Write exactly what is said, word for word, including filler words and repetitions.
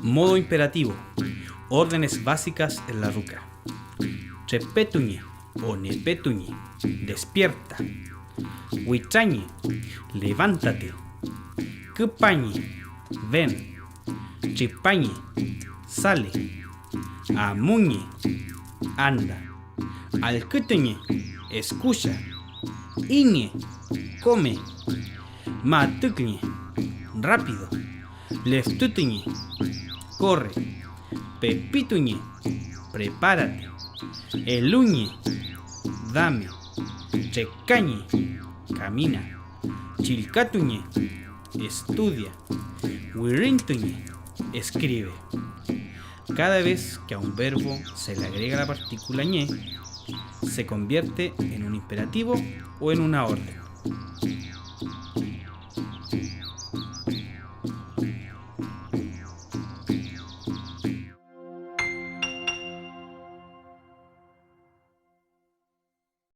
Modo imperativo. Órdenes básicas en la ruka. Trepetuñe o nepetuñe, despierta. Witrañe, levántate. Küpañe, ven. Tripañe, sale. Amuñe, anda. Allkütuñe, escucha. Inge, come. Matüklñe, rápido. Leftütuñe, corre. Pepituñe, prepárate. Eluñe, dame. Trekañe, camina. Chillkatuñe, estudia. Wirintuñe, escribe. Cada vez que a un verbo se le agrega la partícula ñe, se convierte en un imperativo o en una orden.